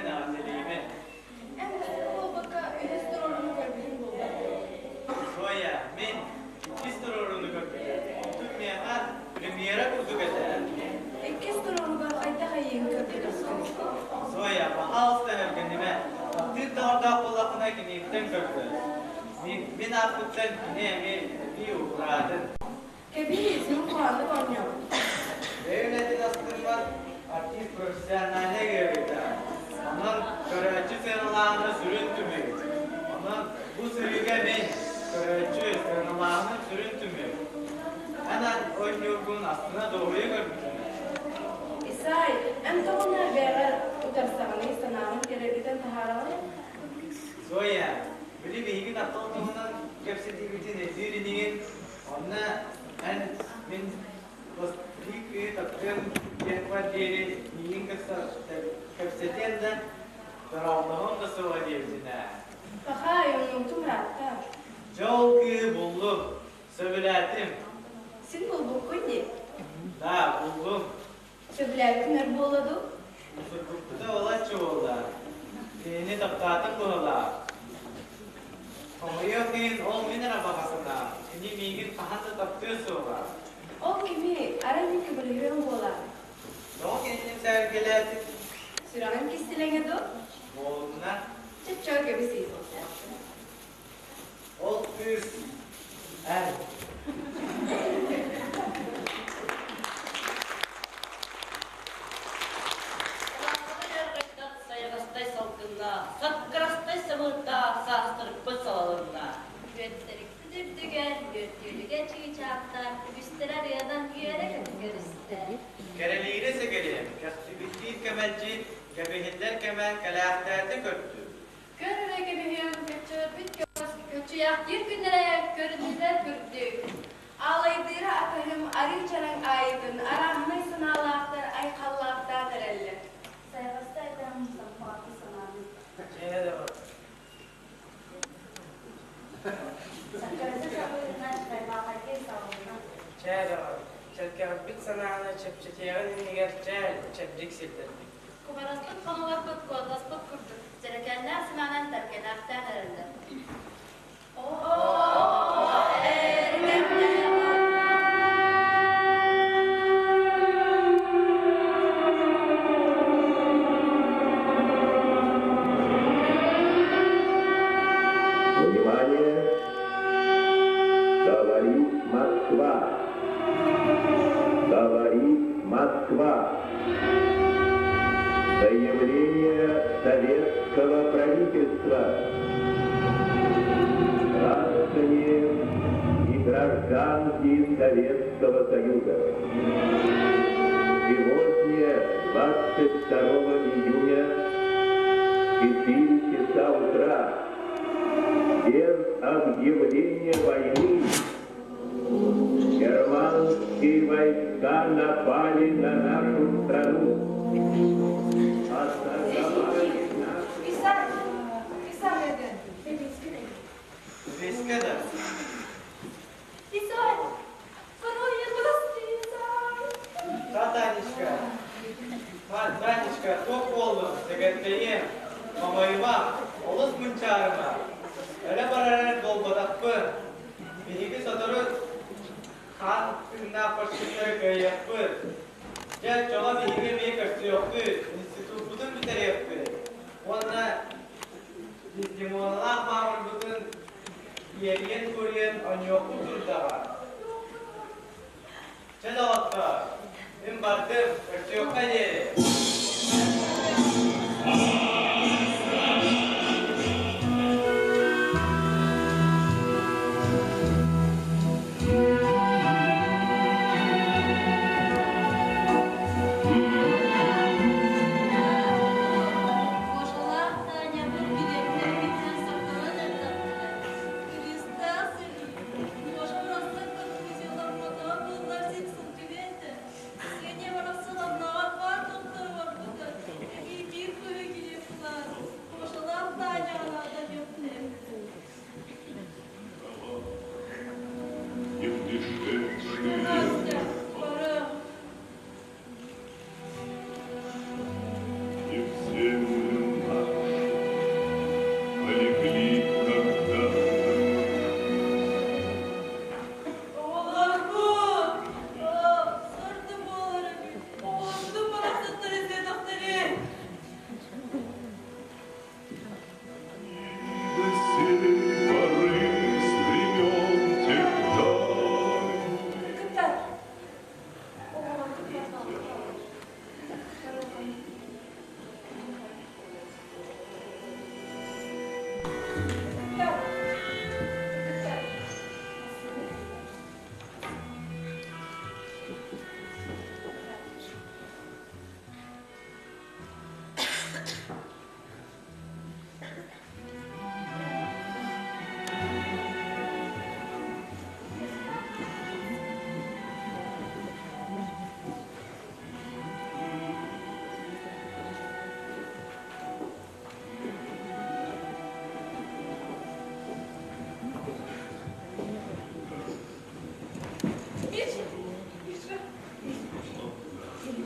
Эйигиттэн эҕэрдэлиибин. Эн бастакы буолбакка үһүс туруорууну көрбүтүҥ буолбат дуо? Зоя, мин иккис туруорууну көрбүтүм. Онтум миэхэ премьера курдук этэ. Иккис туруорууга хайдах эйигин көрбөтөххүн? Зоя, пожалуйста, өһүргэнимэ. Таптыыр доҕордоох буоллаххына киниэхтэн көрдөс. Мин, мин ааппыттан кини эмиэ эбии убураатын. Кэбиһ, син куһаҕаннык оонньообут. Бэйэ үлэтин астыммат артист профессиональнай ыарыыта. Онон көрөөччү сыаналааһына сүрүн түмүк. Онон бу сырыыга мин көрөөччү сыаналааһыным сүрүн түмүк. Эн оонньуургун астына дуоһуйа көрбүтүм. Исай, эн тоҕо бэйэҕэр утарсаҕыный, санааҕын кэрэргитэн таһаараҕын? Зоя, били биһиги таптал туһунан кэпсэтиибитин өйдүүр инигин Онно эн мин биир кыыһы таптыам диэхпэр диэри миигин кытта кэпсэтиэн да, дорооболоһуом да суоҕа диэбитин ээ. Пахай, умнубутум ыраатта. Дьэ ол кыыһы буллум, сөбүлээтим. Син булбуккун дии. Да, буллум. Сөбүлээбитин өр буолла дуу? Мусургуппута балачча буолла. Кинини таптаатым быһыылаах. Хомойуох иһин ол мин эрэ баҕа санаам. Кини миигин хаһан да таптыа суоҕа. Ол кими, арай мин көмөлөһүөм буолаа. Тоҕо кинини сэргэлээтиҥ? Сүрэҕиҥ кистэлэҥэ дуу? Буолумуна. Чөччөө кэбисий. Ол кыыс эн. Сайаҕастай салгыннаах, саккырастай самыырдаах саастарыппыт салалынна. Үөттэрикпит үрдүгэр, үөрдүүлүгэ чыычаахтар, үгүстэрэ арыанан үөрэ-көтө көрүстэ. Кэрэлиирэ сэгэриэм, кэхтибиттиир кэмэлдьи, кэбиһиллэр кэмэ кэлээхтээтэ көрдүм. Көр эрэ кэбиһиэм, көччөрбүт көччүйэхтиир күннэрэ көрүннүлэр күрдүк. Аалайдыыра атаһым арыы чараҥ аайытын арааһынай санаалаахтар айхаллаахтаан эрэллэр. Сайаҕаста этээм сампааты санааны. Саккырата сабыытынан чайбаахайга салынна. Чээ доҕор, чэлкэҕирбит санааны чэпчэтиэҕин иннигэр чээл, чэбдик сирдэрбит. Кубараспыт хонолорбут куотаспыт курдук дьэрэкээннээх санаанан тэлгэнээхтээн эрэллэр. Внимание! Говорит Москва! Говорит Москва! Заявление советского правительства. Граждане и гражданки Советского Союза. Сегодня, 22 июня, в 4 часа утра, без объявления войны, германские войска напали на нашу страну. Атаковали нашу... Исай! Исай эден! Веська да. Исай! Коровья прости, Исай! Та Танечка, та Танечка, туох буоллуҥ, сэгэттэйиэм, хомойума, олус мунчаарыма. Өрө барар буолбатахпын. Биһиги сотору хаан тыыннаах фашистары кыайыахпыт. Дьэ, оччоҕо биһиги эмиэ көрсүөхпүт, институппутун бүтэриэхпит. Уонна Дездемоналаах баабырбытын иэрийэн-туоруйан оонньуохпут турдаҕа. Чэ, доҕоттоор, мин бардым, көрсүөххэ диэри. Кошалаах Таня бу билиэттэргиттэн саптаран эрдэхтэрэ. Кристаас Гоша барахсан контузияламматаҕа буоллар син сылдьыбыа этэ. Ксения барахсан оннооҕор баар докторугар.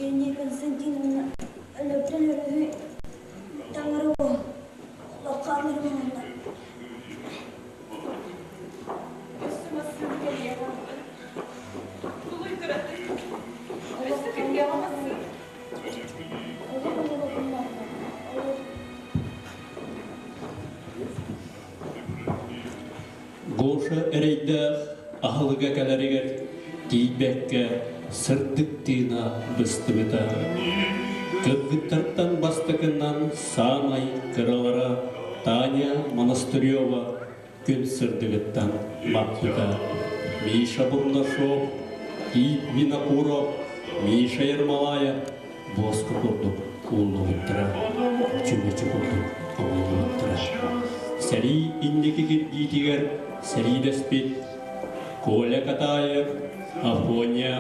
Евгения Константиновна өлөртөн өрүһүй таҥара буол, олоххо аҥырымаҥыннар. Өссө массыына кэлиэ хаалбыт. Тулуй кыратый. Өссө кэлиэҕэ массыына. Олох олоҕуннарга, олох Гоша эрэйдээх аһылыга кэлэригэр тиийбэккэ сырдык тыына быстыбыта. Кыргыттартан бастакынан саамай кыралара Таня Монастырева күн сырдыгыттан маппыта. Миша Бурнашов, Тиит Винокуров, Миша Ермолаев буоска курдук ууллубуттара, чүмэчи курдук оҥоһуллубуттара. Сэрии инники кирбиитигэр сэриилэспит Коля Катаев, Афоня,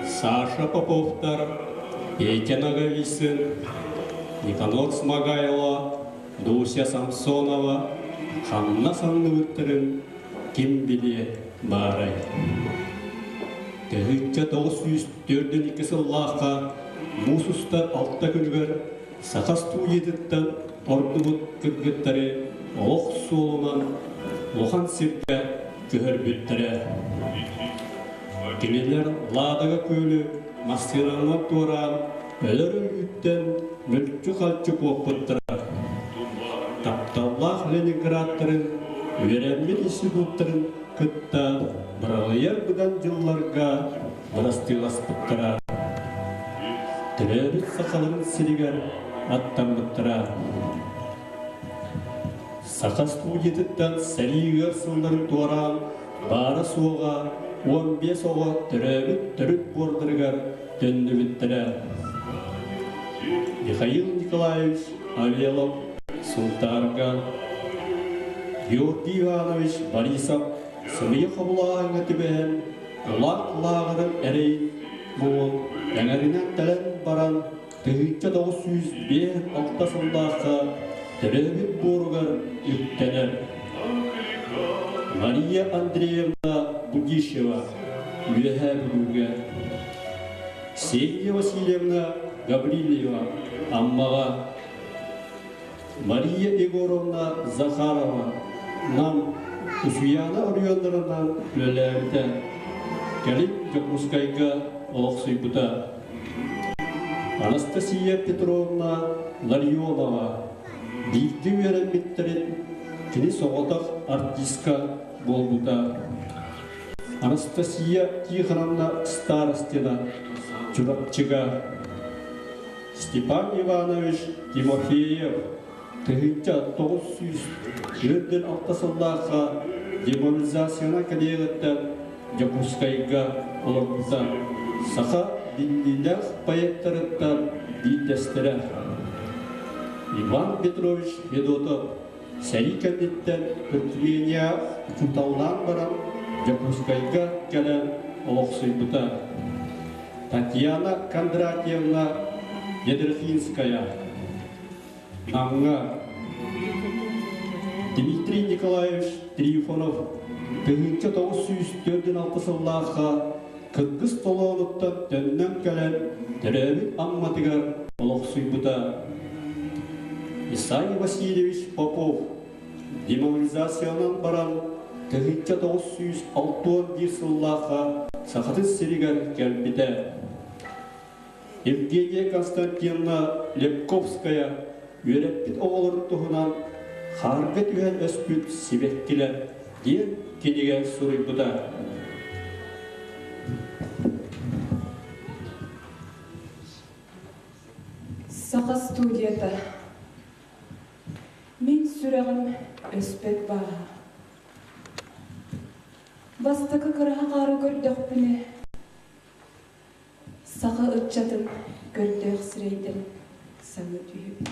Саша Поповтар, Петя Ноговицын, Никанор Смогайло, Дуся Самсонова ханна санныбыттарын ким билиэ баарай. 1942 сыллаахха муус устар алта күнүгэр саха студиятыттан ордубут кыргыттары олох суолунан улахан сиргэ көһөрбүттэрэ. Кинилэр Ладога күөлү массыынанан туораан өлөр өлүүттэн мүлчү-халчы куоппуттара. Тапталлаах Ленинградтарын үөрэммит институттарын кытта быралыйар быдан дьылларга бырастыыласпыттара. Төрөөбүт сахаларын сиригэр аттаммыттара. Саха студиятыттан сэрии ыар сылларын туораан баара-суоҕа 15 оҕо төрөөбүт төрүт буордарыгар төннүбүттэрэ. Михаил Николаевич Авелов Сунтаарга, Георгий Иванович Борисов сымыйа хобулааһыҥҥа түбэһэн кулаак лааҕырын эрэйин муҥун эҥэринэн тэлэн баран 1956 сыллаахха төрөөбүт буоругар үктэнэр. Мария Андреевна Будищева Үөһээ Бүлүүгэ, Ксения Васильевна Гаврильева Аммаҕа, Мария Егоровна Захарова Нам Усуйаана оройуоннарынан үлэлээбитэ, кэлин Дьокуускайга олохсуйбута. Анастасия Петровна Ларионова бииргэ үөрэммиттэрин кини соҕотох артистка буолбута. Анастасия Тихоновна Старостина Чурапчыга, Степан Иванович Тимофеев 1946 сыллаахха демобилизацияны кэлиэҕиттэн Дьокуускайга олорбута, саха биллиилээх поэттарыттан биирдэстэрэ. Иван Петрович Федотов сэрии кэнниттэн Туркмения учууталлаан баран Дьокуускайга кэлэн олохсуйбута. Татьяна Кондратьевна Ядрихинская Намҥа Дмитрий Николаевич Трифонов 1946 сыллаахха Кыргыз толоонуттан төннөн кэлэн төрөөбүт Амматыгар олохсуйбута. Исай Васильевич Попов демобилизациянан баран 1961 сыллаахха Сахатын сиригэр кэлбитэ. Евгения Константиновна Лепковская үөрэппит оҕолорун туһунан «Хаарга түһэн өспүт сибэккилэр» диэн кинигэ суруйбута. Саха студията Мин сүрэҕим өспөт бааһа. Бастакы кыраһа хаары көрдөхпүнэ, Саха ыччатын көрдөөх сирэйдэрин саныы түһэбин.